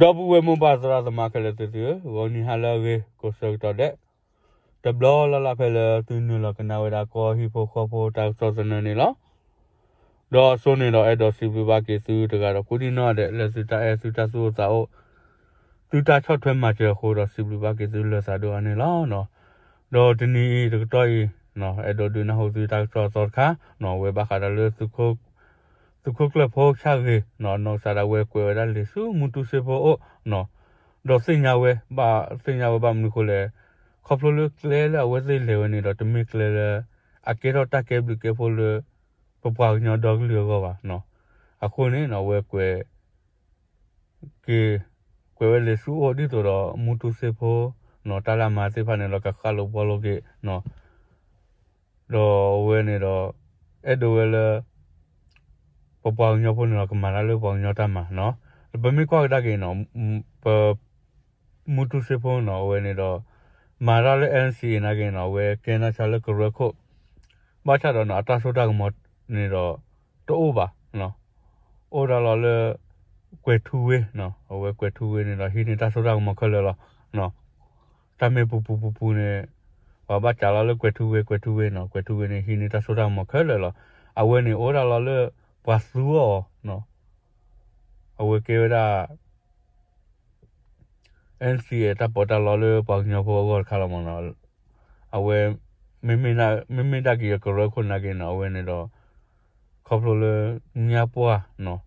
ဒီပုၢ်ဝဲၢ်မိၢ်ပၢ်သရၣ်သမါခဲလၢာ်သ့ၣ်သုဧၢ, ဂီၤနံၤဟါလၢအဂ့ၤ ကိးဆၢကတီၢ်ဒဲး တဘျီလၢ်လၢ်ဖဲလၢသုနုာ်လီၤကနၣ်ဝဲဒၣ် ကီၢ်ဟံၣ်ဖိဃီဖိတၢ်ကစီၣ်သနၢၣ်န့ၣ်လီၤ. ဒီးအစိန့ၣ်ဒီး အဲၣ်ဒိးစံးဘျုးဘၣ်က့ၤသုတဂၤဒီးကိးဒံနီၢ်ဒဲး လၢသုတၢ်အဲၣ်သုတၢ်သူၣ်အိၣ်သးအိၣ် သုတၢ်ဆီၣ်ထွဲမၤစၢၤအဃိဒီး စံးဘျုးဘၣ်က့ၤသုလၢသးဒိၣ်အါန့ၣ်လီၤ. ဒီးတနံၤအံၤတကတီၢ်အံၤ အဲၣ်ဒိးဒုးနၢ်ဟူသုတၢ်ကစီၣ်အသီတခါ ဝဲဘၣ်ဃးဒီးလၢ သုးခိၣ်ကျၢၢ်ဖိဆၣ်ဂ့ၤ နီၢ်ကစၢ်ဒၣ်ဝဲကွဲးဝဲဒၣ်လံာ်ဆူမူတူစ့ဖိအအိၣ် ဒီးသ့ၣ်ညါဝဲဘၣ် သ့ၣ်ညါဝဲဘၣ်မနုၤအဃိလဲၣ်, ခီဖျိလၢကျဲလၢအဝဲသ့ၣ်လဲၤဝဲန့ၣ်ဒီး တမ့ၢ်ကျဲလၢ အကဲထီၣ်တၢ်ကဲဘျုးကဲဖှိၣ်လၢ ပပှၤကညီဒီကလုာ်အဂီၢ်ဘၣ်. အဃိန့ၣ် အဝဲကွဲး က့ၤ ကွဲးဝဲလံာ်ဆူအအိၣ်ဒ်သိးဒီး မူတူစ့ဖိ တၢ်လၢအမၤသ့ၣ်တဖၣ်န့ၣ်ဒီး ကဃၣ်လိာ်ဘှီလိာ်က့ၤ ဒီးအဝဲန့ၣ်ဒီး အဲၣ်ဒိးဝဲလၢ ပပှၤကညီဖိန့ၣ်ဒီး ကမၤတၢ်လၢပှၤကညီတၢ်မၤနီၤ. ပမ့ၢ်ကွၢ်ကဒါက့ၤနီၤ ပ မူတူစ့ဖိနီၤ အဝဲန့ၣ်ဒီး မၤတၢ်လၢ NCA နာ်က့နီၤ အဝဲကဲနၢ်ဆါလၢကရၢခိၣ် ဘၣ်ဆၣ်ဒီးနီၤ အတၢ်စိတၢ်ကမီၤန့ၣ်ဒီး တအိၣ်ဘၣ်. အိၣ်ဒၣ်လီၤလၢ ကွဲၤထူဝ့နီၤ အဝဲကွဲၤထူဝ့န့ၣ်ဒီး ဟံးန့ၢ်တၢ်စိတၢ်ကမီၤခဲလၢာ်လီၤ. တၢ်မ့ၢ်ပူၤပူၤပူၤပူၤန့ၣ် ပှၤဘၣ်စးလီၤလၢကွဲၤထူဝ့ ကွဲၤထူဝ့နီၤ ကွဲၤထူဝ့န့ၣ် ဟံးန့ၢ်တၢ်စိတၢ်ကမီၤခဲလၢာ်လီၤ. အဝဲန့ၣ်အိၣ်ဒၣ်လီၤလၢ ပှၤသူအီၤ အဝဲကဲဝဲဒၣ် NCA တၢ်ပီးတၢ်လီလၢပှၤကညီဖိအဂီၢ်တခါလီၤမးနီၤ. အဝဲ မ့မ့ၢ်ဒၣ်က့ၤကရၢခိၣ်နာ်က့နီၤ အဝဲန့ၣ်ဒီး ခီဖျိလၢ ညါပှၢ်နီၤ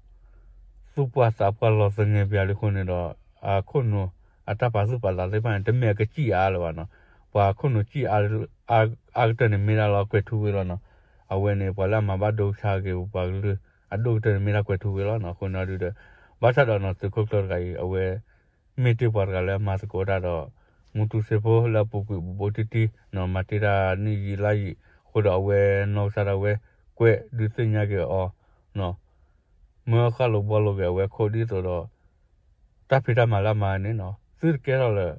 သူၣ်ပှၢ်သးပှၢ်လီၤသငဲးပၠးလံအဃိန့ၣ်ဒီး အခိၣ်နူာ် အတၢ်ပာ်သူၣ်ပာ်သးသ့ၣ်တဖၣ်န့ၣ် တမ့ၢ်အကစံၣ်အါလၢၤဘၣ်နီၤ. ပှၤခိၣ်နူာ်စံၣ်အါကတၢၢ်န့ၣ်မ့ၢ်ဒၣ်လီၤကွဲၤထူဝ့လီၤနီၤ. အဝဲန့ၣ် ပှၤလၢအမၤဘၣ်ဒိကဆါက့ၤပပှၤကလုာ် အဒိၣ်ကတၢၢ်န့ၣ်မ့ၢ်ဒၣ်ကွဲၤထူဝ့လီၤနီၤ. အဃိန့ၣ်ဒုးဒီး ဘၣ်ဆၣ်ဒီးနီၤ သုးခိၣ်ကျၢၢ်တဂၤအံၤ အဝဲ မ့ၢ်တ့ၢ်ပှၤတဂၤလၢအမၤသကိးတၢ်ဒီး မူတူစ့ဖိလၢအပူၤကွံာ်ဘူးဘူးတံၢ်တံၢ်နီၤ မၤတ့ၢ်တၢ်နံၣ်ယံာ်လါယံာ်အဃိဒီး အဝဲနီၢ်ကစၢ်ဒၣ်ဝဲ ကွဲးဒုးသ့ၣ်ညါက့ၤအီၤ မၢဃၣ်လိာ်ဘှီလိာ်က့ၤအဝဲခိၣ်ဒ်သိးဒီး တၢ်ဖံးတၢ်မၤလၢအမၤန့ၣ်နီၤ သုတကဲထီၣ်လၢ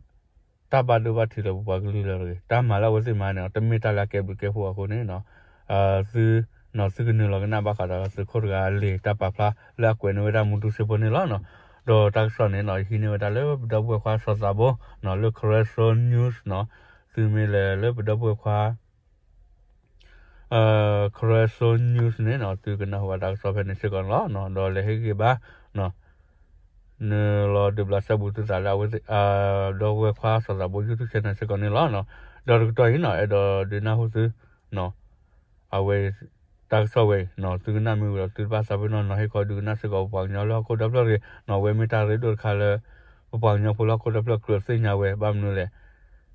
တၢ်ဘၣ်ဒိဘၣ်ထံးလၢပပှၤကလုာ်လၢၤတဂ့ၤ. တၢ်မၤလၢအဝဲသ့ၣ်မၤန့ၣ်နီၤ တမ့ၢ်တၢ်လၢအကဲဘျုးကဲဖှိၣ်အဃိန့ၣ်နီၤ သု သုကနုာ်လီၤကနၣ်ဘၣ်ဃးဒီးသုးခိၣ်တဂၤအလံာ်တၢ်ပာ်ဖျါလၢအကွဲးန့ၢ်ဝဲဒၣ်မူတူစ့ဖိန့ၣ်လီၤနီၤ. ဒီးတၢ်ကစီၣ်န့ၣ်နီၤ ယဟံးန့ၢ်ဝဲဒၣ်လၢပဒီပုၢ်ဝဲၢ်ခွါစီၤသးဘိနီၤ လၢ Karen Soul News နီၤ သုမ့ၢ်လဲၤလၢပဒီပုၢ်ဝဲၢ်ခွါ Karen Soul News န့ၣ်နီၤ သုကနၢ်ဟူဘၣ်တၢ်ကစီၣ်ဖဲန့ၣ်စ့ၢ်ကီးန့ၣ်လီၤ. ဒီးလဲၤဟ့ၣ်ဂံၢ်ဘါ နုာ်လီၤဒုးဘျးစဲဘူးသုသးလၢအဝဲ ဒီပုၢ်ဝဲၢ်ခွါစီၤသးဘိ YouTube channel စ့ၢ်ကီးန့ၣ်လီၤ. ဒီးတကတီၢ်အံၤနီၤ အဲၣ်ဒိးဒုးနၢ်ဟူသု အဝဲ တၢ်ကစီၣ်ဝဲအံၤနီၤ သုကနၣ်မ့ၢ်ဝံၤဒီး သုတဘၣ်သးပ့ၤနီၣ်နီၤ ဟ့ၣ်ခီဒုးကနၣ်စ့ၢ်ကီးပပှၤကညီလၢဟီၣ်ခိၣ်ဒီဖျၢၣ်တဂ့ၤနီၤ. အဝဲမ့ၢ်တၢ်ရ့ဒိၣ်တခါလၢ ပပှၤကညီဖိလၢဟီၣ်ခိၣ်ဒီဖျၢၣ်ကြၢးသ့ၣ်ညါဝဲ ဘၣ်မနုၤလဲၣ်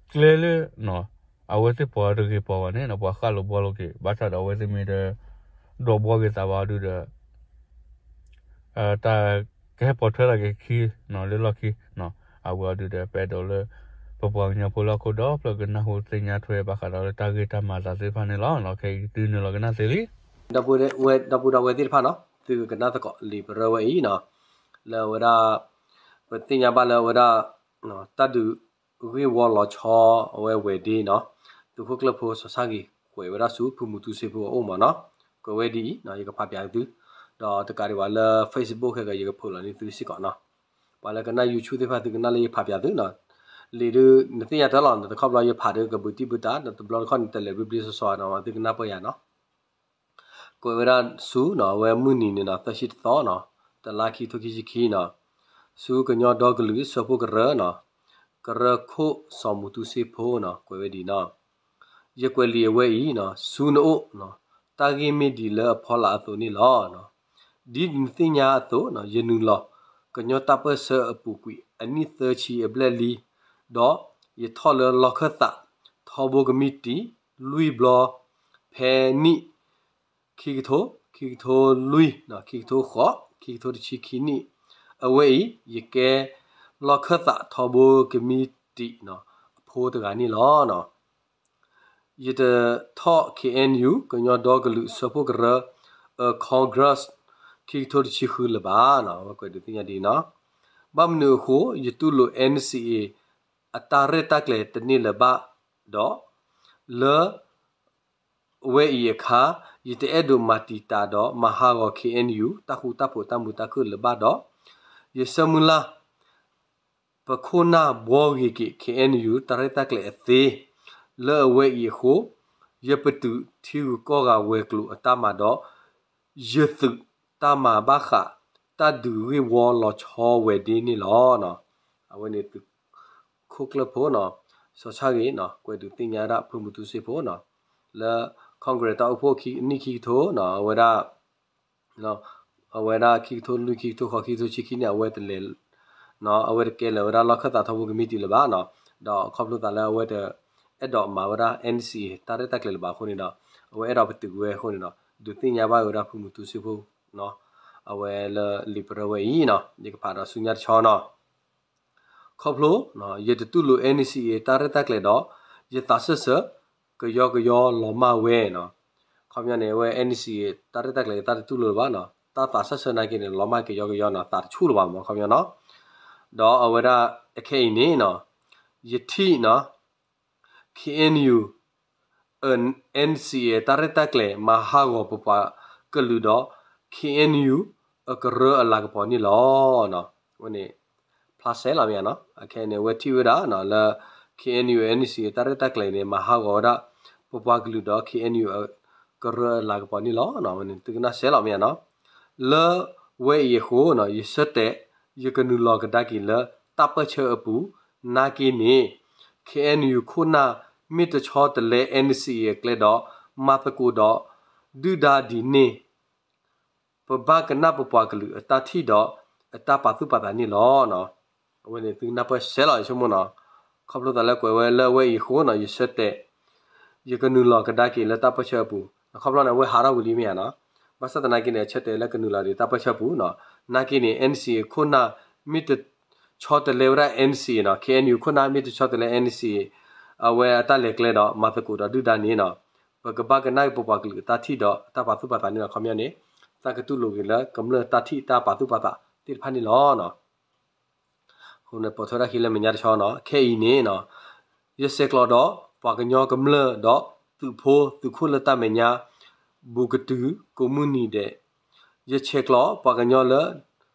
ကျဲလၢ အဝဲသ့ၣ်ပှၤတဂ့ၤပှၤဝဲန့ၣ်နီၤ ပှၤဃၣ်လိာ်ဘှီလိာ်က့ၤ ဘၣ်ဆၣ်ဒီးအဝဲသ့ၣ်မ့ၢ်တ ဒိးဘှီက့ၤသးဘၣ်အီၤဒုးဒီး တၢ်ကဟဲပိာ်ထွဲထီၣ်က့ၤခံနီၤ လၢလီၢ်ခံနီၤ အဝဲအီၤဒုးဒီး ပအဲၣ်ဒိးလၢ ပပှၤကညီဖိလၢဟီၣ်ခိၣ်ဒီဖျၢၣ်ကနၢ်ဟူသ့ၣ်ညါထွဲဘၣ်ဃးဒီးလၢတၢ်ဂ့ၢ်တၢ်မၤသးသ့ၣ်တဖၣ်န့ၣ်လီၤ. ခဲအံၤသုနုာ်လီၤကနၣ်သ့လံ ဒီပုၢ်ဝဲၢ်ဒီပုၢ်ဝဲၢ်သ့ၣ်တဖၣ်နီၤ သုကကနၣ်သကိးလံာ်ပရၢဝဲအံၤနီၤ လၢအဝဲဒၣ် ပသ့ၣ်ညါဘၣ်လၢအဝဲဒၣ် တၢ်ဒုးဂ့ၢ်ဝီလီၤဆီအဝဲဝဲၤဒ့နီၤ သုးခိၣ်ကျၢၢ်ဖိစီၤဆၣ်ဂ့ၤ ကွဲးဝဲဒၣ်ဆူဖုမူတူစ့ဖိအအိၣ်မးနီၤ ကွဲးဝဲဒ်အံၤ ယကဖးပၠးသု ဒီးတကးဒံးဘၣ်လၢ Facebook ခဲက ယကဖုးလီၤန့ၢ်သုစ့ၢ်ကီးနီၤ ပှၤလၢကနၣ် YouTube သ့ၣ်တဖၣ်သုကနၣ်လၢယဖးပၠးသုနီၤ လံာ်ဒုး နသ့ၣ်ညါတၢ်လီၤ တခီဘျီယဖးဒုးကဘုးတံၢ်ဘုးတၢ် တဘျီတခီၣ်န့ၣ် တလဲၤဘျ့ဘျ့ဆှီဆှီနီၤ သုကနၣ်ပၢၢ်ယၤနီၤ ကွဲးဝဲဒၣ်ဆူနီၤ အဝဲမုၢ်နံၤန့ၣ်နီၤ သၢဆံတသီနီၤ တလါခံထိခံဆံခံနီၤ ဆူကညီဒီကလုာ်စၢဖှိၣ်ကရၢနီၤ ကရၢခိၣ်စီၤမူတူစ့ဖိနီၤ ကွဲးဝဲဒ်နီၤ ယကွဲးလံာ်အဝဲအံၤနီၤ ဆူနအိၣ်နီၤ တၢ်ဂ့ၢ်မ့ၢ်ဒ်လၢအဖီလာ်အသိးန့ၣ်လီၤ. ဒ်နသ့ၣ်ညါအသိးနီၤ ယနုာ်လီၤ ကညီတၢ်ပၢၢ်ဆၢအပူၤကွံာ် အနံၣ်သၢဆံအဘျဲၣ်လံ ဒီးယထီၣ်လၢလီၢ်ခၢၣ်သး ထီဘိကမံးတံာ် လွံၢ်ဘျီ ဖဲနံၣ် ခံကထိ ခံကထိလွံၢ် ခံကထိဃိး ခံကထိတဆံခံနံၣ် အဝဲအံၤ ယကဲလီၢ်ခၢၣ်သးထီဘိကမံးတံာ် အဖိတဂၤန့ၣ်လီၤ. ယတထီၣ် K N U ကညီဒီကလုာ်စၢဖှိၣ်ကရၢ အ Congress ခံကထိတဆံဃုလၢၤဘၣ် အဝဲကွဲးဒုးသ့ၣ်ညါဒ်အံၤနီၤ ဘၣ်မနုၤအဃိ ယတူၢ်လိာ် N C A အတၢ်ရဲၣ်တၢ်ကျဲၤတန့ၢ်လၢၤဘၣ်ဒီး လၢ ဝဲအံၤအခါ ယတအဲၣ်ဒိးမၤတံာ်တာ်ဒီးမၤဟးဂီၤ K N U တၢ်ဃူတၢ်ဖိးတၢ်မုာ်တၢ်ခုၣ်လၢၤဘၣ်ဒီး ယဆၢမုၢ်လၢ် ပခိၣ်နၢ်ဘှီဂ့ၤက့ၤ ခ့ၣ်အဲၣ်ယူၣ် တၢ်ရဲၣ်တၢ်ကျဲၤအသ့, လၢအဝဲအံၤအဃိ ယပတုာ်ထံဂုၤကီၢ်ဂၤဝဲၤကျိၤအတၢ်မၤဒီး ယသုးတၢ်မၤဘၣ်ဃး တၢ်ဒုးဂ့ၢ်ဝီလီၤဆီဝဲဒ်န့ၣ်လီၤ. အဝဲန့ၣ်သုးခိၣ်ကျၢၢ်ဖိနီၤ, စီၤဆၣ်ဂ့ၤနီၤ ကွဲးဒုးသ့ၣ်ညါဒၣ်ဖုမူတူစ့ဖိနီၤ, လၢ Congress တၢ်အိၣ်ဖှိၣ်နံၣ်ခံကထိနီၤ အဝဲဒၣ် အဝဲဒၣ်ခံကထိလွံၢ် ခံကထိဃိး ခံကထိဆံခံန့ၣ် အဝဲတလဲၤ အဝဲတကဲလၢၤဝဲဒၣ်လီၢ်ခၢၣ်သးထီဘိကမံးတံာ်လၢၤဘၣ်နီၤ, ဒီးခီဖျိသးလၢအဝဲတအဲၣ်ဒိးမၤဝဲဒၣ် NCA တၢ်ရဲၣ်တၢ်ကျဲၤလၢၤဘၣ်အဃိန့ၣ်ဒီး အဝဲအဲၣ်ဒိးပတုာ်ကွံာ်ဝဲအဃိန့ၣ်ဒီး ဒုးသ့ၣ်ညါဘၣ်ဝဲဒၣ်ဖုမူတူစ့ဖိ အဝဲလၢလံာ်ပရၢဝဲအံၤနီၤ ယကဖးဒီးဆူညါတဆီနီၤ ခီဖျိ ယတတူၢ်လိာ် NCA တၢ်ရဲၣ်တၢ်ကျဲၤဒီး ယသးစၢၢ်ဆၢ ကယီကယီလီၤမၢ်ဝဲနီၤ, ခီပညီန့ၣ် အဝဲ NCA တၢ်ရဲၣ်တၢ်ကျဲၤ တၢ်တတူၢ်လိာ်လၢၤဘၣ်နီၤ, တၢ်သးစၢၢ်ဆၢနာ်က့န့ၣ် လီၤမၢ်ကယီကယီနီၤ သးတဆူၣ်လၢၤဘၣ်မး ခီပညီနီၤ, ဒီးအဝဲဒၣ်အခဲအံၤန့ၣ်နီၤ, ယထံၣ်နီၤ KNU NCA တၢ်ရဲၣ်တၢ်ကျဲၤ မၤဟးဂီၤပပှၤကလုာ်ဒီး KNU အကရၢအလၤကပီၤန့ၣ်လီၤ. အဝဲန့ၣ် ဖျါဆဲးလီၤမ့ၢ်ဧါနီၤ, အခဲအံၤန့ၣ် အဝဲထံၣ်ဝဲဒၣ်နီၤ လၢ KNU NCA တၢ်ရဲၣ်တၢ်ကျဲၤန့ၣ် မၤဟးဂီၤဝဲဒၣ် ပပှၤကလုာ်ဒီး KNU အကရၢအလၤကပီၤန့ၣ်လီၤ. အဝဲန့ၣ်သုကနၣ်ဆဲးလီၤမ့ၢ်ဧါနီၤ, လၢဝဲအံၤအဃိနီၤ ယဆၢတဲာ် ယကနုာ်လီၤကဒါက့ၤလၢ တၢ်ပၢၢ်ဆၢအပူၤ နာ်က့န့ၣ် KNU ခိၣ်နၢ် မ့ၢ်တဆီတလဲ NCA အကျဲဒီး မၤသကိးဒီး ဒုၣ်ဒါဒ်န့ၣ် ပဘၣ်ကနၣ်ပပှၤကလုာ်အတၢ်ထံၣ်ဒီး အတၢ်ပာ်သူၣ်ပာ်သးန့ၣ်လီၤ. အဝဲန့ၣ်သုကနၢ်ပၢၢ်ဆဲးလီၤ ယဆိကမိၣ်နီၤ, ခီဖျိသးလၢကွဲးဝဲလၢဝဲအံၤအဃိနီၤ ယဆၢတဲာ် ယကနုာ်လီၤကဒါက့ၤလၢတၢ်ပၢၢ်ဆၢအပူၤ, ခီဖျိန့ၣ် အဝဲဟးထီၣ်ဝံၤလံမ့ၢ်ဧါနီၤ, ဘၣ်ဆၣ်သနာ်က့န့ၣ် အဆၢတဲာ်လၢကနုာ်လီၤဒံးတၢ်ပၢၢ်ဆၢအပူၤနီၤ, နာ်က့န့ၣ် NCA ခိၣ်နၢ် မ့ၢ်တဆီတလဲဝဲဒၣ် NCA နီၤ, KNU ခိၣ်နၢ်မ့ၢ်တဆီတလဲ NCA အဝဲအတၢ်လဲၤကျဲဒီး မၤသကိးဒီးဒုၣ်ဒါန့ၣ်နီၤ, ပကဘၣ်ကနၣ်ပပှၤကလုာ်အတၢ်ထံၣ်ဒီးအတၢ်ပာ်သူၣ်ပာ်သးန့ၣ်လီၤ. ခီပညီန့ၣ် သးကတူၢ်လိာ်က့ၤလၢကမျၢၢ်တၢ်ထံၣ်တၢ်ပာ်သူၣ်ပာ်သးသ့ၣ်တဖၣ်န့ၣ်လီၤ. အဃိန့ၣ် ပိာ်ထွဲဒၣ်ဃံလၢမဲာ်ညါတဆီနီၤ, ခဲအံၤန့ၣ်နီၤ ယဆဲးကျိးဒီးပှၤကညီကမျၢၢ်ဒီးသုးဖိသုးခိၣ်လၢတၢ်မဲာ်ညါ ဘူးကတုၤကိးမုၢ်နံၤဒဲး, ယဆဲးကျိးပှၤကညီလၢ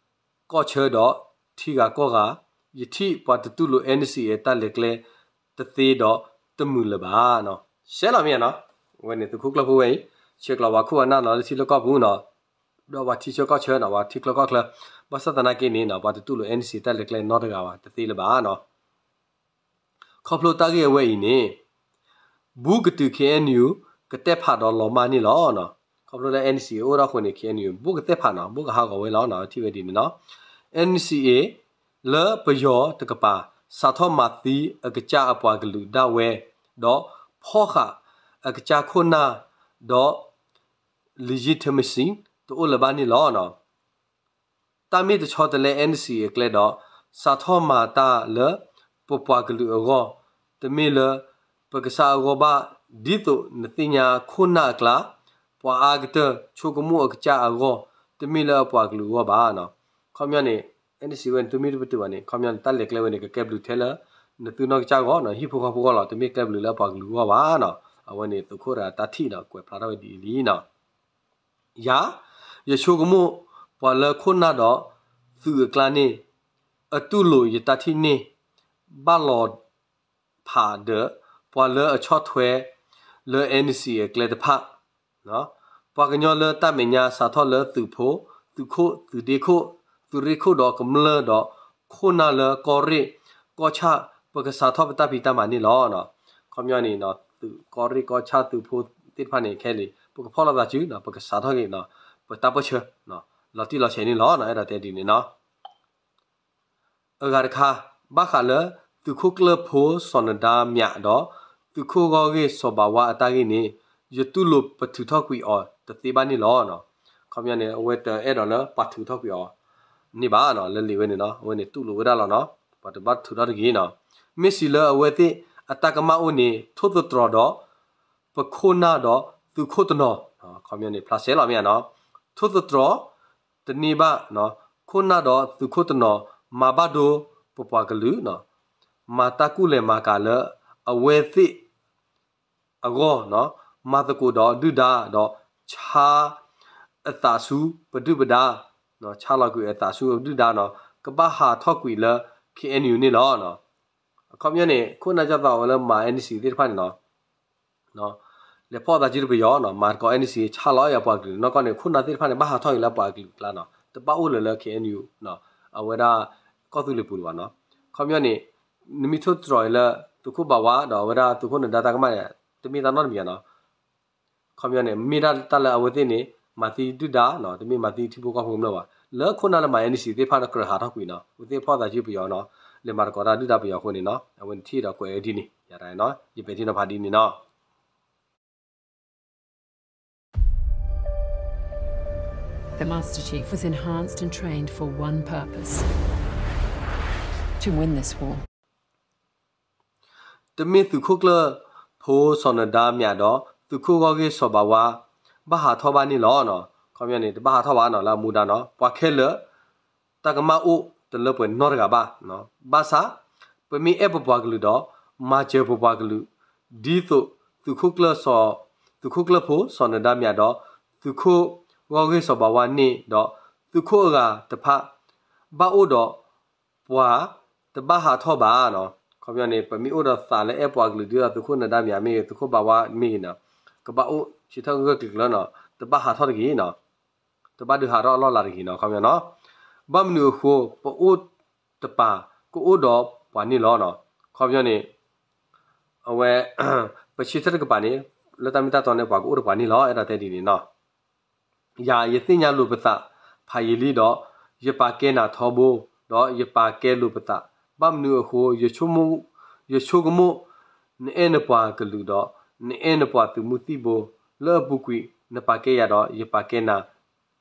ကီၢ်ဆၢဒီးထံဂၤကီၢ်ဂၤ, ယထံၣ်ပှၤတတူၢ်လိာ် NCA တၢ်လဲၤကျဲတသ့ဒီးတမုာ်လၢၤဘၣ်. ဆဲးလီၤမ့ၢ်ဧါနီၤ, အဝဲန့ၣ်သုးခိၣ်ကျၢၢ်ဖိဝဲအံၤ ဆဲးကျိးပှၤခိၣ်ပှၤနၢ်နီၤ လၢထံလၢကီၢ်ပူၤနီၤ, ဒီးပှၤထံဆၢကီၢ်ဆၢနီၤ ပှၤထံချၢကီၢ်ချၢ, ဘၣ်ဆၣ်သနာ်က့န့ၣ်နီၤ ပှၤတတူၢ်လိာ် NCA တၢ်လဲၤကျဲနီတဂၤဘၣ် တသ့လၢၤဘၣ်နီၤ. ခီဖျိတၢ်ဂ့ၢ်အဝဲအံၤန့ၣ် ဘူးကတုၤ KNU ကတဲာ်ဖးဒီးလီၤမၢ်န့ၣ်လီၤ. ခီဖျိလၢ NCA အိၣ်ဒၣ်အဃိန့ၣ် KNU ဘူးကတဲာ်ဖးနီၤ ဘူးကဟးဂီၤဝဲလီၤနီၤ ထံၣ်ဝဲဒ်န့ၣ်နီၤ, NCA လၢပယီၤတကပၤ စးထီၣ်မၤသံအကစၢ်အပှၤကလုာ်ဒၣ်ဝဲ, ဒီးဖီၣ်ဃာ်အကစၢ်ခိၣ်နၢ်ဒီး legitimacy တအိၣ်လၢၤဘၣ်န့ၣ်လီၤ. တၢ်မ့ၢ်တဆီတလဲ NCA အကျဲဒီး စးထီၣ်မၤတၢ်လၢပပှၤကလုာ်အဂီၢ်, တမ့ၢ်လၢပကစၢ်အဂီၢ်ဘၣ်, ဒ်သိးနသ့ၣ်ညါခိၣ်နၢ်အကျါ, ပှၤအါကတၢၢ်ဆိကမိၣ်အကစၢ်အဂီၢ်, တမ့ၢ်လၢအပှၤကလုာ်အဂီၢ်ဘၣ်နီၤ. ခီပညီန့ၣ် NCA ဝဲန့ၣ် သုမ့ၢ်တပတုာ်ဘၣ်န့ၣ် ခီပညီန့ၣ် တၢ်လဲၤကျဲဝဲန့ၣ် ကကဲဘျုးထဲလၢ နသုနီၢ်ကစၢ်ဂီၢ်နီၤ ဟံၣ်ဖိဃီဖိဂီၢ်လီၤ တမ့ၢ်ကျဲဘျုးလၢအပှၤကလုာ်အဂီၢ်ဘၣ်နီၤ. အဝဲန့ၣ်သုးခိၣ်တဂၤတၢ်ထံၣ်ဒီးကွဲးဖျါထီၣ်ဝဲဒ်အံၤလံနီၤ. ယၤ, ယဆိကမိၣ် ပှၤလၢခိၣ်နၢ်ဒီးသုးအကျါန့ၣ် အတူၢ်လိာ်ယတၢ်ထံၣ်န့ၣ် ဘၣ်လီၤဖးဒီး ပှၤလၢအဆီၣ်ထွဲလၢ NCA အကျဲတဖၣ် ပှၤကညီလၢတၢ်မဲာ်ညါစးထီၣ်လၢသုးဖိ, သုးခိၣ်, သုးဒ့ခိၣ်, သုးရ့ၣ်ခိၣ်ဒီးကမျၢၢ်ဒီး ခိၣ်နၢ်လၢကီၢ်ရ့ၣ်ကီၢ်ဆၣ် ပကစးထီၣ်ပတၢ်ဖံးတၢ်မၤန့ၣ်လီၤ. ခီပညီန့ၣ် သုးကီၢ်ရ့ၣ်ကီၢ်ဆၣ်သုးဖိသ့ၣ်တဖၣ်န့ၣ် ခဲလံ ပကဖီၣ်လိာ်သးစု ပကစးထီၣ်က့ၤ ပတၢ်ပၢၢ်ဆၢ လီၤတံၢ်လီၤဆဲးန့ၣ်လီၤ. အဲၣ်ဒိးတဲဒ်န့ၣ်နီၤ. အဂၤတခါ ဘၣ်ဃးလၢသုးခိၣ်ကျၢၢ်ဖိစီၤနဒါမြးဒီး သုးခိၣ်ဂီၢ်ဂ့ၢ်စီၤဘးဝါအတၢ်ဂ့ၢ်န့ၣ် ယတူၢ်လိာ်ပထုးထီၣ်ကွံာ်အီၤတသ့ဘၣ်န့ၣ်လီၤ. ခီပညီန့ၣ် အဝဲတအဲၣ်ဒိးလၢပှၤထုးထီၣ်ကွံာ်အီၤန့ၣ်ဘၣ်နီၤ လၢလံာ်ဝဲန့ၣ်နီၤ အဝဲန့ၣ်တူၢ်လိာ်ဝဲဒၣ်လီၤနီၤ ပှၤတဘၣ်ထုးထီၣ်တဂ့ၤနီၤ. မ့ၢ်စံးလၢအဝဲသ့ၣ်အတၢ်ကမၣ်အိၣ်န့ၣ် ထိၣ်သတြီၤဒီး ပခိၣ်နၢ်ဒီးသုးခိၣ်တနီၤ ခီပညီန့ၣ် ဖျါဆဲးလီၤမ့ၢ်ဧါနီၤ ထိၣ်သတြီၤတန့ၢ်ဘၣ် ခိၣ်နၢ်ဒီးသုးခိၣ်တနီၤ မၤဘၣ်ဒိပပှၤကလုာ် မၤတၢ်ကူၣ်လဲၤမၤကၤလၢအဝဲသ့ၣ် အဂီၢ် မၤသကိးဒီးဒုၣ်ဒါဒီး ဆါအသးဆူပဒုၣ်ပဒါ ဆါလီၤကွံာ်အသးဆူပဒုၣ်ဒါနီၤ ကဘၣ်ဟးထီၣ်ကွံာ်လၢ K N U န့ၣ်လီၤ. အခီပညီန့ၣ် ခိၣ်နၢ်ကၠီသးဝဲလၢမၤ N C သ့ၣ်တဖၣ်န့ၣ်နီၤ လဲၤဖီၣ်သးစုတပယီၤနီၤ မၤသကိး N C ဆါလီၤအံၤအပှၤကလုာ် နီၢ်ကီၢ်န့ၣ် ခိၣ်နၢ်သ့ၣ်တဖၣ်န့ၣ် ဘၣ်ဟးထီၣ်က့ၤလၢအပှၤကလုာ်အကျါနီၤ တဘၣ်အိၣ်လၢၤလၢ K N U အဝဲဒၣ်ကီၢ်သူလ့ၤပူၤလၢၤဘၣ်နီၤ. အခီပညီန့ၣ် နမ့ၢ်ထိၣ်သတြီၤအံၤလၢ သုးခိၣ်နဒါတၢ်ကမၣ်န့ၣ် တမ့ၢ်တၢ်နီတမံၤဧါနီၤ. အခီပညီန့ၣ် မ့ၢ်ဒၣ်တၢ်လၢအဝဲသ့ၣ်န့ၣ် မၤသံဒုၣ်ဒါနီၤ တမ့ၢ်မၤသံထံဖိကီၢ်ဖိကမျၢၢ်ဘၣ်. လၢခိၣ်နၢ်လၢမၤ N C သ့ၣ်တဖၣ်ဒီးကြၢးဟးထီၣ်ကွံာ်နီၤ အဝဲသ့ၣ်ဖီၣ်သးစုပယီၤနီၤ လဲၤမၤသကိးတၢ်ဒုၣ်ဒါပယီၤအဃိန့ၣ်နီၤ အဝဲန့ၣ်ထံၣ်ဒီးကွဲးဝဲဒ်န့ၣ် ယၤတၢ်နီၤ ယပဲာ်ထံနီၤဖးဒ်န့ၣ်နီၤ. The Master Chief was enhanced and trained for one purpose, to win this war. တမ့ၢ်သုးခိၣ်ကျၢၢ်ဖိစီၤနဒါမြးဒီး သုးခိၣ်ဂီၢ်ဂ့ၢ်စီၤဘးဝါ ဘၣ်ဟးထီၣ်ဘၣ်န့ၣ်လီၤ. ခီပညီန့ၣ် တဘၣ်ဟးထီၣ်ဘၣ်နီၤ လၢအမူဒါနီၤ ပှၤခဲလၢာ် တၢ်ကမၣ်အိၣ်တလၢပှဲၤနီတဂၤဘၣ်. ဘၣ်ဆၣ် ပမ့ၢ်အဲၣ်ပပှၤကလုာ်ဒီး မၤစၢၤပပှၤကလုာ် ဒ်သိးသုးခိၣ်ကျၢၢ်စီၤ သုးခိၣ်ကျၢၢ်ဖိစီၤနဒါမြးဒီး သုးခိၣ်ဂီၢ်ဂ့ၢ်စီၤဘးဝါန့ၣ်ဒီး သုးခိၣ်အဂၤတဖၣ် ဘၣ်အိၣ်ဒီးပှၤတဘၣ်ဟးထီၣ်ဘၣ်နီၤ. ခီပညီန့ၣ် ပမ့ၢ်အိၣ်ဒီးသးလၢအဲၣ်ပှၤကလုာ်ဒ်သိးသုးခိၣ်နဒါမြးမ့ၢ်ဂ့ၤ သုးခိၣ်ဘးဝါမ့ၢ်ဂ့ၤနီၤ ကဘၣ်အိၣ်ဆံးထီၣ်ဂၢၢ်ကျၢၤကျၢၤနီၤ တဘၣ်ဟးထီၣ်တဂ့ၤနီၤ တဘၣ်ဒုးဟးထီၣ်အလီၢ်လၤတဂ့ၤနီၤ ခီပညီနီၤ. ဘၣ်မနုၤအဃိ ပအိၣ်တပၤ ကအိၣ်ဒီးပှၤန့ၣ်လီၤ. ခီပညီန့ၣ် အဝဲ ပဆၢထၢၣ်တကပၤန့ၣ် လၢတၢ်မ့ၢ်တၢ်တီန့ၣ် ပှၤကအိၣ်ဒီးပှၤန့ၣ်လီၤ အဲၣ်ဒိးတဲဒ်န့ၣ်နီၤ. ယၤ ယသ့ၣ်ညါလိာ်ပသး ဖးယံာ်လံဒီး ယပာ်ကဲနၤထီဘိ ဒီးယပာ်ကဲလိာ်ပသး ဘၣ်မနုၤအဃိ ယဆိကမိၣ် နအဲၣ်နပှၤကလုာ်ဒီး နအဲၣ်နပှၤသုးမုၢ်သံၣ်ဘိ လၢအပူၤကွံာ် နပာ်ကဲယၤဒီး ယပာ်ကဲနၤ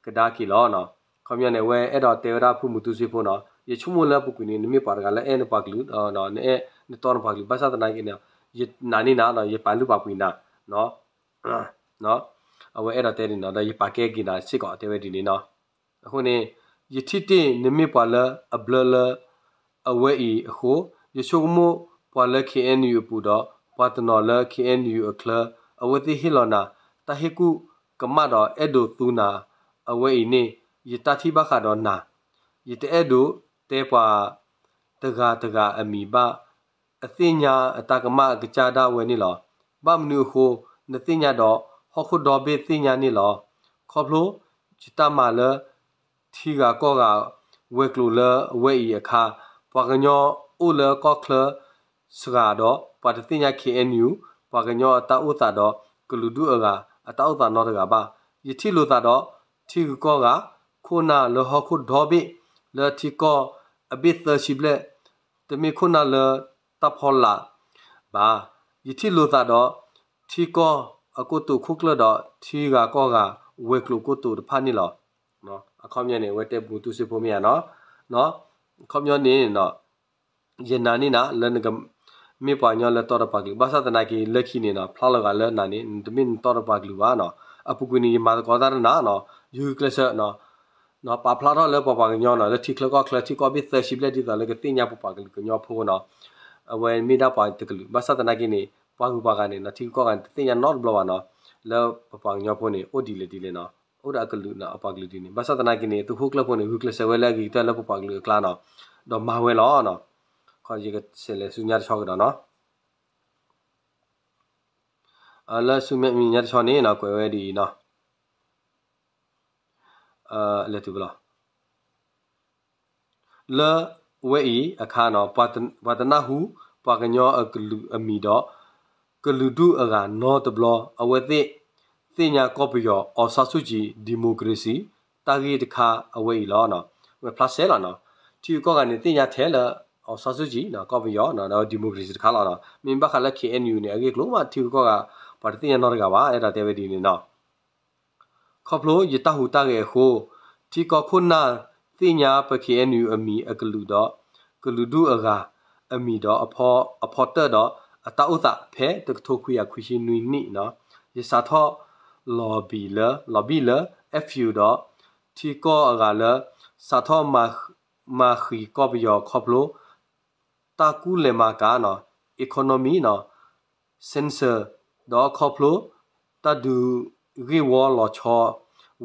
ကဒါက့ၤလီၤ. ခီပညီန့ၣ် အဝဲအဲၣ်ဒိးတဲဝဲဒၣ်ဖုမူတူစ့ဖိနီၤ ယဆိကမိၣ်လၢအပူၤကွံာ်န့ၣ် နမ့ၢ်ပှၤတဂၤလၢအဲၣ်နပှၤကလုာ် နအဲၣ်နတီနပှၤကလုာ် ဘၣ်ဆၣ်သနာ်က့န့ၣ် ယနာ်န့ၢ်နၤဒီး ယပာ်လုၢ်ပာ်ပှ့ၤနၤ အဝဲအဲၣ်ဒိးတဲဒ်န့ၣ်ဒီး ယပာ်ကဲက့ၤနၤစ့ၢ်ကီးတဲဝဲဒ်န့ၣ်နီၤ. အဃိန့ၣ် ယထံၣ်တ့ၢ်နမ့ၢ်ပှၤလၢအဘျၢလၢအဝဲအံၤအဃိ ယဆိကမိၣ်ပှၤလၢ K N U အပူၤဒီး ပှၤတနီၤလၢ K N U အချၢ အဝဲသ့ၣ်ဟ့ၣ်လီၤနၤ တၢ်ဟ့ၣ်ကူၣ်ကမၣ်ဒီးအဲၣ်ဒိးသူနၤ အဝဲအံၤန့ၣ် ယတၢ်ထံၣ်ဘၣ်ဃးဒီးနၤ ယတအဲၣ်ဒိးတဲပှၤတဂၤတဂၤအမံၤဘၣ် အသ့ၣ်ညါအတၢ်ကမၣ်အကစၢ်ဒၣ်ဝဲန့ၣ်လီၤ. ဘၣ်မနုၤအဃိ နသ့ၣ်ညါဒီး ဟီၣ်ခိၣ်ဒီဘ့ၣ်သ့ၣ်ညါန့ၣ်လီၤ. ခီဖျိယတၢ်မၤလၢ ထံဂၤကီၢ်ဂၤဝဲၤကျိၤလၢအဝဲအံၤအခါ ပှၤကညီအိၣ်လၢကီၢ်ချၢစှၤဒီး ပှၤတသ့ၣ်ညါ K N U ပှၤကညီအတၢ်အိၣ်သးဒီး ကလုာ်ဒူၣ်အဂၤအတၢ်အိၣ်သးနီတဂၤဘၣ်. ယထံၣ်လိာ်သးဒီး ထံဂၤကီၢ်ဂၤ ခိၣ်နၢ်လၢဟီၣ်ခိၣ်ဒီဘ့ၣ် လၢထံကီၢ်အဘ့ၣ်သၢဆံဘျဲၣ် တမ့ၢ်ခိၣ်နၢ်လၢတၢ်ဖီလာ်ဘၣ်. ယထံၣ်လိာ်သးဒီး ထံကီၢ်အကိတိာ်ခိၣ်ကျၢၢ်ဒီး ထံဂၤကီၢ်ဂၤ ဝဲၤကျိၤကိတိာ်တဖၣ်န့ၣ်လီၤ. အခီပညီန့ၣ် အဝဲတဲမူတူစ့ဖိမ့ၢ်ဧါနီၤ. အခီပညီန့ၣ် ယနာ်န့ၢ်နၤလၢနက မ့ၢ်ပှၤကညီလၢတီဒီးပှၤကလုာ် ဘၣ်ဆၣ်သနာ်က့ လၢခံန့ၣ်နီၤ ဖျါလီၤဂာ်လၢနၤန့ၣ် နတမ့ၢ်နတီဒီးပှၤကလုာ်ဘၣ်နီၤ. အပူၤကွံာ်န့ၣ် ယမၤသကိးတၢ်တနၤနီၤ ယဂုာ်ကျဲးစၢးနီၤ ပာ်ဖျါထီၣ်လၢပပှၤကညီနီၤ လၢထံချၢကီၢ်ချၢ ထံကီၢ်ဘ့ၣ်သၢဆံဘျဲၣ်ဒ်သိးလၢကသ့ၣ်ညါပပှၤကလုာ်ကညီဖိနီၤ အဝဲမ့ၢ်ဒၣ်ပှၤတကလုာ် ဘၣ်ဆၣ်သနာ်က့န့ၣ် ပှၤဂုၤပှၤဂၤန့ၣ်နီၤ ထံဂၤကီၢ်ဂၤန့ၣ် တသ့ၣ်ညါနီတဘျီဘၣ်နီၤ လၢပပှၤကညီဖိန့ၣ် အိၣ်ဒ်လဲၣ်ဒ်လဲၣ်နီၤ အိၣ်ဒီးအကလုာ်နီၤ အပှၤကလုာ်ဒ်န့ၣ် ဘၣ်ဆၣ်သနာ်က့န့ၣ် သုးခိၣ်ကျၢၢ်ဖိန့ၣ် ဂုာ်ကျဲးစၢးဝဲလၢအဂ့ၤကတၢၢ်လၢပပှၤကလုာ်အကျါနီၤ ဒီးမၤဝဲလီၤနီၤ ခီယကဆဲးလဲၤဆူညါတဆီကဒီးနီၤ လၢဆူမဲာ်ညါတဆီန့ၣ်နီၤ ကွဲးဝဲဒ်အံၤနီၤ လဲၤတုၤလီၤ လၢဝဲအံၤအခါနီၤ ပှၤတနၢ်ဟူ ပှၤကညီအကလုာ်အမံၤဒီး ကလုာ်ဒူၣ်အဂၤနီတဘျီ အဝဲသ့ၣ် သ့ၣ်ညါကီၢ်ပယီၤ အောင်ဆန်းစုကြည် democracy တၢ်ဂ့ၢ်တခါအဝဲအံၤလီၤ. ဝဲဖျါဆဲးလီၤနီၤ ထံဂၤကီၢ်ဂၤန့ၣ် သ့ၣ်ညါထဲလၢ အောင်ဆန်းစုကြည် ကီၢ်ပယီၤ ဒီး democracy တခါလီၤနီၤ မ့ၢ်ဘၣ်ဃးလၢ K N U န့ၣ် အဂ့ၢ်ကျိၤမး ထံဂၤကီၢ်ဂၤ ပှၤတသ့ၣ်ညါနီတဂၤဘၣ် အဲၣ်ဒိးတဲဝဲဒ်န့ၣ်နီၤ ခီဖျိယတၢ်ဟူးတၢ်ဂဲၤအဃိ ထံကီၢ်ခိၣ်နၢ်သ့ၣ်ညါပ K N U အမံၤအကလုာ်ဒီး ကလုာ်ဒူၣ်အဂၤအမံၤဒီး အဖီတၢၣ်ဒီး အတၢ်အိၣ်သးဖဲတကထိခွံကယၤခွံဆံနွံနံၣ်နီၤ ယစးထီၣ်လီၤဘံၣ်လၢ လီၤဘံၣ်လၢ F U ဒီး ထံကီၢ်အဂၤလၢ စးထီၣ်မၤဃံၤကီၢ်ပယီၤခီဖျိ တၢ်ကူၣ်လဲၤမၤကၤနီၤ economy နီၤ censor ဒီးခီဖျိ တၢ်ဒုးဂ့ၢ်ဝီလီၤဆီ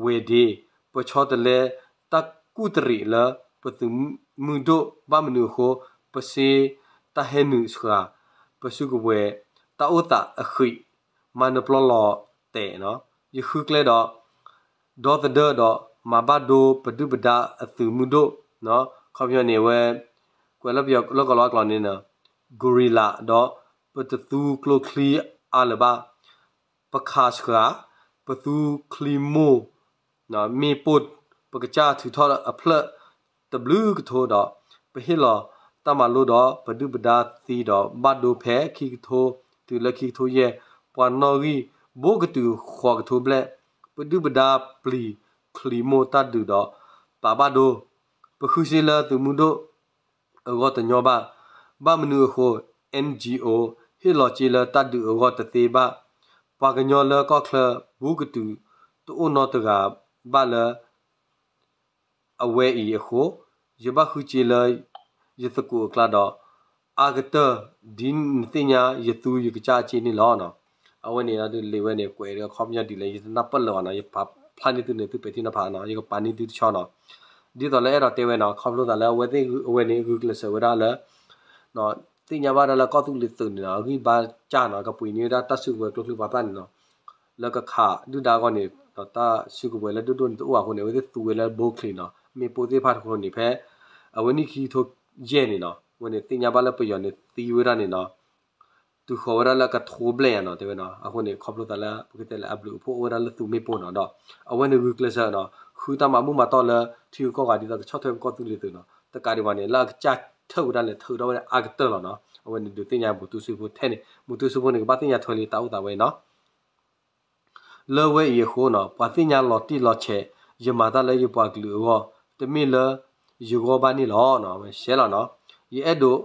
ဝဲၤဒ့ ပဆီတလဲတၢ်ကူၣ်တရံးလၢပသုးမုၢ်ဒိၣ် ဘၣ်မနုၤအဃိ ပစ့တၢ်ဟဲနုာ်စှၤ, ပစုကဝဲၤတၢ်အိၣ်သးအဃံး, မၤနၢၤပျီလီၤတဲာ်နီၤ, ယဃုကျဲဒီး ဒီသဒၢဒီး မၤဘၣ်ဒိပဒုၣ်ပဒါအသုးမုၢ်ဒိၣ်, ခီပညီန့ၣ် အဝဲ ကွဲးလၢပယီၤလၢကီၢ်လီၤအကျိာ်န့ၣ် guerrilla ဒီး ပတသူကျိချံအါလၢၤဘၣ် ပခးစှၤ, ပသူချံမိၢ်, မ့ၣ်ပိၢ်, ပကစၢ်ထုးထီၣ်အဖျၢၣ်တဘျုးကထိဒီး ပဟ့ၣ်လီၤတၢ်မၤလိဒီး ပဒုၣ်ပဒါသံဒီး ဘၣ်ဒိဖဲခံကထိတုၤလၢခံကထိယဲၢ်, ပှၤနီၣ်ဂံၢ်ဘိကတုၤဃိးကထိဘျဲၣ်, ပဒုၣ်ပဒါပျံၤချံမိၢ်တၢ်ဒုးဒီး ပာ်ဘၣ်ဒိ, ပဃုစ့လၢသုးမုၢ်ဒိၣ် အဂီၢ်တညီဘၣ်. ဘၣ်မနုၤအဃိ N G O ဟ့ၣ်လီၤစ့လၢတၢ်ဒုးအဂီၢ်တသ့ဘၣ်. ပှၤကညီလၢကီၢ်ချၢဘူးကတုၤ တအိၣ်နီတဂၤဘၣ်လၢအဝဲအံၤအဃိ, ယဘၣ်ဃုစ့လၢ ယသကိးအကျါဒီး အါကတၢၢ် ဒ်နသ့ၣ်ညါယသူယကစၢ်အစ့န့ၣ်လီၤ. အဝဲန့ၣ်ဒုးလံာ်ဝဲန့ၣ် ကွဲးဒီးအခီပညီဒ်လဲၣ် ယတနၢ်ပၢၢ်လၢၤဘၣ်နီၤ, ယပာ်ဖျါန့ၢ်သုန့ၣ် သုပဲာ်ထံနီၤဖးနီၤ, ယကပာ်န့ၢ်သုတဆီနီၤ. ဒ်သိးလၢအဲၣ်ဒိးတဲဝဲနီၤ, ခီဖျိသးလၢအဝဲသ့ၣ်အဝဲန့ၣ် ဂုာ်ကျဲးစၢးဝဲဒၣ်လၢ သ့ၣ်ညါဘၣ်ဒၣ်လၢကီၢ်သူလ့ၤသုးန့ၣ်နီၤ အဂံၢ်ဘါစၢ်နီၤ, ကပှ့ၤန့ၢ်ဝဲဒၣ်တၢ်စုကဝဲၤကျိချံပှၤပျၢ်န့ၣ်နီၤ, လၢကခးဒုၣ်ဒါအဂီၢ်န့ၣ် တၢ်စုကဝဲၤလၢဒိၣ်ဒိၣ်န့ၣ်တအိၣ်အဃိန့ၣ် အဝဲသ့ၣ်သူဝဲလၢဘိချံနီၤ, မ့ၣ်ပိၢ်သ့ၣ်တဖၣ်တခီန့ၣ် ဖဲ အဝဲန့ၣ်ခံကထိယဲၢ်န့ၣ်နီၤ, အဝဲန့ၣ်သ့ၣ်ညါဘၣ်လၢပယီၤန့ၣ်သံဝဲဒၣ်န့ၣ်နီၤ တုၤဃီၤဝဲဒၣ်လၢကထိဘျဲၣ်ယါနီၤ တဲဝဲနီၤ. အဃိန့ၣ် ခီဖျိသးလၢ ပကတဲလၢအဘျုးအဖှိၣ်အိၣ်ဝဲဒၣ်လၢသုးမ့ၣ်ပိၢ်နီၤဒီး အဝဲန့ၣ်ဂုာ်ကျဲးစၢးနီၤ ဃုတၢ်မၤမုာ်မၤတီၢ်လၢ ထံဂုၤကီၢ်ဂၤဒ်သိးကဆီၣ်ထွဲပကီၢ်သူလ့ၤသုးနီၤ, တကးဒံးဘၣ်န့ၣ် လၢအကစၢ်ထၢၣ်ဝဲဒၣ်လဲၣ် ထုးထီၣ်ဝဲဒၣ်အါကတၢၢ်လီၤနီၤ. အဝဲန့ၣ်ဒုးသ့ၣ်ညါဘူးတူစ့ဖိထဲန့ၣ် ဘူးတူစ့ဖိန့ၣ် ကဘၣ်သ့ၣ်ညါထွဲလံတၢ်အိၣ်သးဝဲနီၤ လၢဝဲအံၤအဃိနီၤ ပှၤသ့ၣ်ညါလီၤတံၢ်လီၤဆဲး ယမၤတၢ်လၢယပှၤကလုာ်အဂီၢ် တမ့ၢ်လၢယဂီၢ်ဘၣ်န့ၣ်လီၤ. ဝဲရှဲလီၤနီၤ ယအဲၣ်ဒိး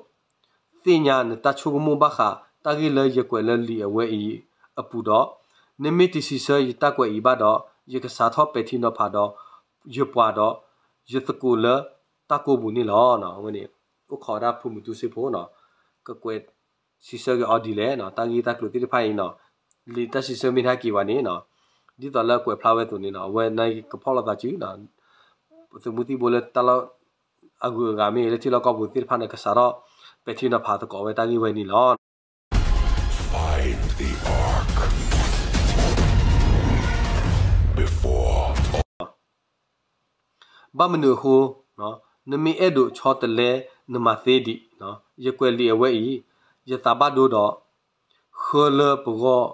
သ့ၣ်ညါနတၢ်ဆိကမိၣ်ဘၣ်ဃး တၢ်ဂ့ၢ်လၢယကွဲးလၢလံာ်အဝဲအံၤအပူၤဒီး နမ့ၢ်တစံးဆၢယတၢ်ကွဲးအံၤဘၣ်ဒီး ယကစးထီၣ်ပဲာ်ထံနီၤဖးဒီး ယပှၤဒီး ယသကိးလၢတၢ်ကိးပူၤန့ၣ်လီၤ. အဝဲန့ၣ် အိၣ်ခိးဝဲဒၣ်ဖုမူတူစ့ဖိနီၤ ကကွဲး စံးဆၢက့ၤအီၤဒ်လဲၣ်နီၤ တၢ်ဂ့ၢ်တၢ်ကျိၤသ့ၣ်တဖၣ်အံၤနီၤ လံာ်တၢ်စံးဆၢမ့ၢ်တဟဲက့ၤဘၣ်န့ၣ်နီၤ ဒ်သိးလၢကွဲးဖျါဝဲအသိးန့ၣ်နီၤ အဝဲန့ၣ်ကဖီၣ်လိာ်သးစုနီၤ သုးမုၢ်သံၣ်ဘိလၢတၢ်လီၢ်အဂုၤအဂၤမ့ၢ်ဂ့ၤ လၢထံလီၢ်ကီၢ်ပူၤသ့ၣ်တဖၣ်န့ၣ် ကစးထီၣ်ပဲာ်ထံနီၤဖးသကိးဝဲတၢ်ဂ့ၢ်ဝဲန့ၣ်လီၤ. Find the Ark before ဘၣ်မနုၤအဃိ နမ့ၢ်အဲၣ်ဒိးဆီတလဲ နမၤသ့ဒံး, ယကွဲးလံာ်အဝဲအံၤ ယသးဘၣ်ဒိဒီး ဃၢလၢပဂီၢ်,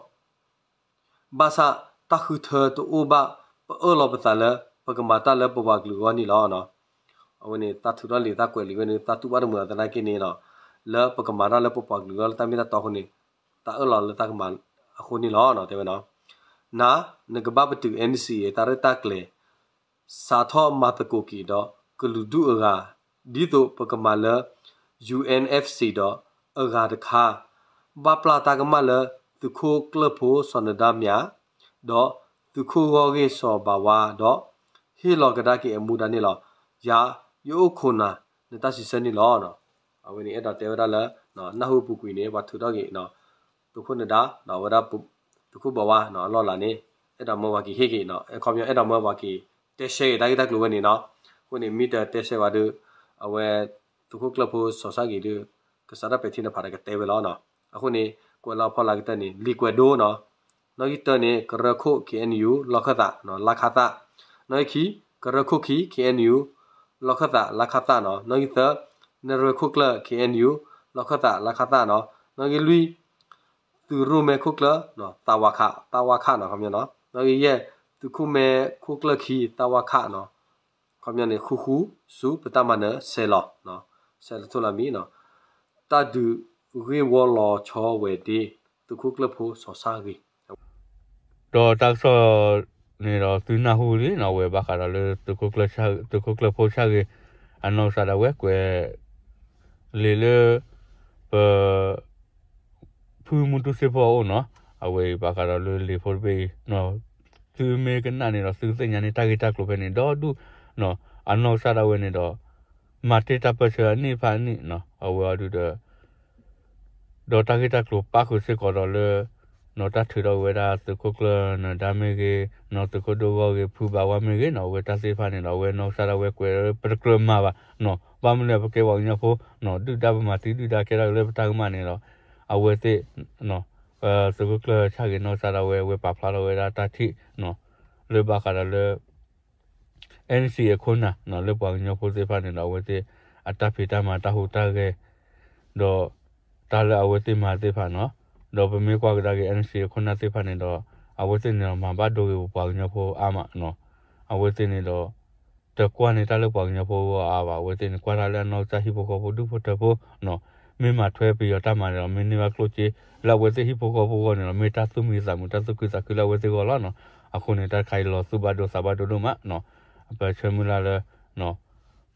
ဘၣ်ဆၣ်တၢ်ဃုထၢတအိၣ်ဘၣ် ပအၢၣ်လီၤပသးလၢ ပကမၤတၢ်လၢပပှၤကလုာ်အဂီၢ်န့ၣ်လီၤ. အဝဲန့ၣ် တၢ်ထုးထီၣ်လံာ်တၢ်ကွဲးလံာ်ဝဲန့ၣ် တၢ်တူၢ်ဘၣ်တမုာ်အသနာ်က့န့ၣ်နီၤ လၢပကမၤတၢ်လၢပပှၤကလုာ်အဂီၢ်လၢတၢ်မ့ၢ်တၢ်တီအဃိန့ၣ် တၢ်အၢၣ်လီၤလၢတၢ်ကမၤအဃိန့ၣ်လီၤ တဲဝဲနီၤ. နၤ နကဘၣ်ပတုာ် N C A တၢ်ရဲၣ်တၢ်ကျဲၤ စးထီၣ်မၤသကိးက့ၤဒီး ကလုာ်ဒူၣ်အဂၤ ဒ်သိးပကမၤလၢ U N F C ဒီးအဂၤတခါ ဘၣ်ပျၢ်တၢ်ကမၣ်လၢ သုးခိၣ်ကျၢၢ်ဖိစီၤနဒါမြ, ဒီးသုးခိၣ်ဂီၢ်ဂ့ၢ်စီၤဘၤဝါဒီး ဟ့ၣ်လီၤကဒါက့ၤအမူဒါန့ၣ်လီၤ. ယၤ ယအိၣ်ခိးနၤ နတၢ်စံးဆၢန့ၣ်လီၤ. အဝဲန့ၣ်အဲၣ်ဒိးတဲဝဲဒၣ်လၢ နၢ်ဟူအပူၤကွံာ်န့ၣ် ပှၤထုးထီၣ်က့ၤ သုးခိၣ်နဒါ ဒီးဝဲဒၣ် သုးခိၣ်ဘၤဝါ အလီၢ်လၤန့ၣ် အဲၣ်ဒိးမၢပှၤက့ၤဟ့ၣ်က့ၤ အခီပညီအဲၣ်ဒိးမၢပှၤက့ၤ တဲရှဲက့ၤတၢ်ဂ့ၢ်တၢ်ကျိၤဝဲန့ၣ်နီၤ. အဃိန့ၣ် မ့ၢ်တတဲရှဲဝဲဒီး အဝဲ သုးခိၣ်ကျၢၢ်ဖိစီၤဆၣ်ဂ့ၤဒီး ကစးထီၣ်ပဲာ်ထံနီၤဖးဒီးကတဲဝဲလီၤနီၤ. အဃိန့ၣ် ကွဲးလီၤဖီလာ်ကတၢၢ်န့ၣ် လံာ်ကွဲးဒိနီၤ. နီၣ်ဂံၢ်တၢန့ၣ် ကရၢခိၣ် K N U လီၢ်ခၢၣ်သး လါခါသၣ်. နီၣ်ဂံၢ်ခံ ကရၢခိၣ်ခံ K N U လီၢ်ခၢၣ်သး လါခါသၣ်နီၤ. နီၣ်ဂံၢ်သၢ နရၢခိၣ်ကျၢၢ် K N U လီၢ်ခၢၣ်သး လါခါသၣ်နီၤ. နီၣ်ဂံၢ်လွံၢ် သုးရိၣ်မဲခိၣ်ကျၢၢ် သးဝါခး သးဝါခးနီၤ ခီပညီနီၤ. နီၣ်ဂံၢ်ယဲၢ် သုးခိၣ်မဲခိၣ်ကျၢၢ်ခံ သးဝါခးနီၤ ခီပညီန့ၣ် ဃူဃူ ဆူပတၢ်မၤနၢၤ ဆဲးလီၤ ဆဲးလီၤထိၣ်လီၤမံနီၤ. တၢ်ဒုးဂ့ၢ်ဝီလီၤဆီဝဲဒၣ် သုးခိၣ်ကျၢၢ်ဖိစီၤဆၣ်ဂ့ၤ ဒီးတၢ်ကစီၣ်န့ၣ်ဒီးသုနၢ်ဟူလံနီၤ အဝဲဘၣ်ဃးဒီးလၢ သုးခိၣ်ကျၢၢ်ဖိဆၣ်ဂ့ၤ အနီၢ်ကစၢ်ဒၣ်ဝဲကွဲး လံာ်လၢ ပ ဖုမူတူစ့ဖိအအိၣ်နီၤ အဝဲအံၤဘၣ်ဃးဒီးလၢလံာ်ဖိတဘ့ၣ်အံၤ သုမ့ၢ်ကနၣ်န့ၣ်ဒီး သုကသ့ၣ်ညါန့ၢ်တၢ်ဂ့ၢ်တၢ်ကျိၤဖဲန့ၣ် ဒီဒူၣ်နီၤ အနီၢ်ကစၢ်ဒၣ်ဝဲန့ၣ်ဒီး မၤတ့ၢ်တၢ်ပၢၢ်ဆၢအနံၣ်ဖးနံၣ်နီၤ အဝဲအီၤဒုးဒီး ဒီးတၢ်ဂ့ၢ်တၢ်ကျိၤပၣ်ဃုာ်စ့ၢ်ကီးဒီးလၢ နီၢ်တၢ်ထုးထီၣ်ဝဲဒၣ်သုးခိၣ်ကျၢၢ်နၢၤဒါမ့ၢ်ဂ့ၤ, နီၢ်သုးခိၣ်ဒိၣ်ဂီၢ်ဂ့ၤ ဖုဘးဝါမ့ၢ်ဂ့ၤနီၢ် အဝဲတၢ်သ့ၣ်တဖၣ်န့ၣ်ဒီး အဝဲနီၢ်ကစၢ်ဒၣ်ဝဲကွဲးလၢပတကြၢးမၤဘၣ်နီၢ် ဘၣ်မနုၤလဲၣ်ပကဲပှၤကညီဖိနီၢ် ဒုၣ်ဒါပမၤသံဒုၣ်ဒါကဲထီၣ်က့ၤလၢပတၢ်ကမၣ်န့ၣ်ဒီး အဝဲသ့ၣ် သုးခိၣ်ကျၢၢ်ဆၣ်ဂ့ၤနီၢ်ကစၢ်ဒၣ်ဝဲ အဝဲပာ်ဖျါထီၣ်ဝဲဒၣ်တၢ်ထံၣ်နီၢ် လၢဘၣ်ဃးဒီးလၢ NCA အခိၣ်နၢ်နီၢ် လၢပှၤကညီဖိသ့ၣ်တဖၣ်န့ၣ်ဒီး အဝဲသ့ၣ်အတၢ်ဖံးတၢ်မၤတၢ်ဟူးတၢ်ဂဲၤ ဒီးတၢ်လၢအဝဲသ့ၣ်မၤသ့ၣ်တဖၣ်နီၢ် ဒီးပမ့ၢ်ကွၢ်ကဒါက့ၤ NCA အခိၣ်နၢ်သ့ၣ်တဖၣ်န့ၣ်ဒီး အဝဲသ့ၣ်န့ၣ်ဒီးမၤဘၣ်ဒိဂ့ၤပပှၤကညီဖိအါမးနီၢ် အဝဲသ့ၣ်န့ၣ်ဒီး တကွၢ်န့ၢ်တၢ်လၢပှၤကညီဖိအဂီၢ်အါဘၣ် အဝဲသ့ၣ်န့ၣ်ကွၢ်တၢ်လၢအနီၢ်ကစၢ်ဟံၣ်ဖိဃီဖိဒူၣ်ဖိထၢဖိနီၢ် မ့ၢ်မၤထွဲပယီၤတၢ်မၤန့ၣ်ဒီး မ့ၢ်န့ၢ်ဘၣ်ကျိၣ်စ့ လၢအဝဲသ့ၣ်ဟံၣ်ဖိဃီဖိအဂီၢ်န့ၣ်ဒီး မ့ၢ်တၢ်သူၣ်မံသးမုာ် တၢ်သူၣ်ခုသးခုလၢအဝဲသ့ၣ်အဂီၢ်လီၤနီၢ် အဃိန့ၣ် တၢ်တခါအံၤလီၤသူၣ်ဘၣ်ဒိသးဘၣ်ဒိဒိၣ်မးနီၢ် အပဆၢမုၢ်လၢ်လၢ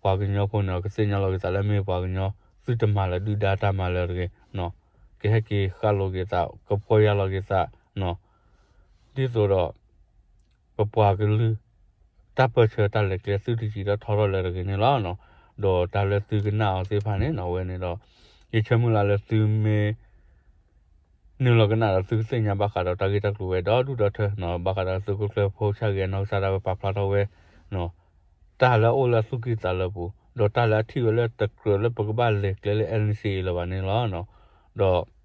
ပှၤကညီဖိန့ၣ်ဒီး ကသ့ၣ်ညါလီၤက့ၤသးလၢမ့ၢ်ပှၤကညီ သုတမၤလၢၤဒုၣ်ဒါတၢ်မၤလၢၤတဂ့ၤနီၢ် ကဟဲက့ၤဃၣ်လိာ်က့ၤသး ကဖှီၣ်ယာ်လီၤက့ၤသးနီၢ် ဒ်သိးဒီး ပပှၤကလုာ် တၢ်ပၢၢ်ဆၢတၢ်လဲၤကျဲသုတစံးထီၣ်ထီထီၣ်လၢၤတဂ့ၤန့ၣ်လီၤနီၢ် ဒီးတၢ်လၢသုကနၣ်အီၤသ့ၣ်တဖၣ်န့ၣ်နီၢ် အဝဲန့ၣ်ဒီး ယဆၢမုၢ်လၢ်လၢသုမ့ၢ် နုာ်လီၤကနၣ်ဒီးသုကသ့ၣ်ညါဘၣ်ဃးဒီးတၢ်ဂ့ၢ်တၢ်ကျိၤဝဲဒီဒူၣ်ဒီထၢနီၢ် ဘၣ်ဃးဒီးသုးခိၣ်ကျၢၢ်ဖိဆၣ်ဂ့ၤအနီၢ်ကစၢ်ဒၣ်ဝဲပာ်ဖျါထီၣ်ဝဲနီၢ် တၢ်လၢအအိၣ်လၢအသူၣ်ကံၢ်သးလဲပူၤ ဒီးတၢ်လၢအထံၣ်ဝဲလၢတကြၢးလၢပကဘၣ်လဲၤကျဲလၢ NCA လၢၤဘၣ်န့ၣ်လီၤနီၢ် ဒီး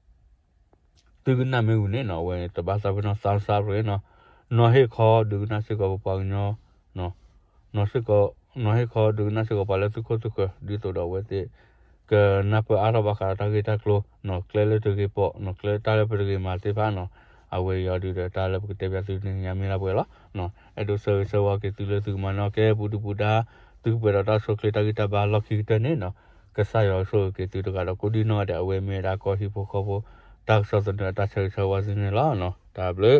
သုကနၣ်မ့ၢ်ဝံၤန့ၣ်နီၢ် အဝဲန့ၣ် တဘၣ်သးပ့ၤနီၢ် သးစၢ်ပရ့နီၢ် နီၢ်ဟ့ၣ်ခီဒုးကနၣ်စ့ၢ်ကီးပပှၤကညီ နီၢ်ဟ့ၣ်ခီဒုးကနၣ်စ့ၢ်ကီးပှၤလၢသုခိၣ်သုဃၢၤ ဒ်သိးဒီးအဝဲသ့ၣ် ကနၢ်ပၢၢ်အါထီၣ်ဘၣ်ဃးဒီးတၢ်ဂ့ၢ်တၢ်ကျိၤနီၢ် ကျဲလၢတဂ့ၤပိာ်နီၢ် ကျဲတၢ်လၢပတဂ့ၤမၤသ့ၣ်တဖၣ်နီၢ် အဝဲအံၤအီၤဒုးဒီးတၢ်လၢပကတဲဘၣ်သုတနံၤညါမ့ၢ်လၢပှဲၤလီၤ. အဲၣ်ဒိးဆၢဂ့ၤဆၢဝါက့ၤသုလၢသုကမၤနၢၤကဲပူၤဒုၣ်ပူၤဒါ သုကပှဲၤဒီးတၢ်ဆိၣ်ချ့တၢ်ဂံၢ်တၢ်ဘါလီၢ်ခံကတၢၢ်န့ၣ်နီၢ် ကစၢ်ယွၤကဆိၣ်ဂ့ၤက့ၤသုတဂၤဒီးကိးဒံနီၢ်ဂၤဒဲး အဝဲမ့ၢ်ဝဲဒၣ်ကီၢ်ဟံၣ်ဖိဃီဖိ တၢ်ကစီၣ်သနၢၣ်အတၢ်ဆၢဂ့ၤဆၢဝါသုန့ၣ်လီၤ. တၢ်ဘျုး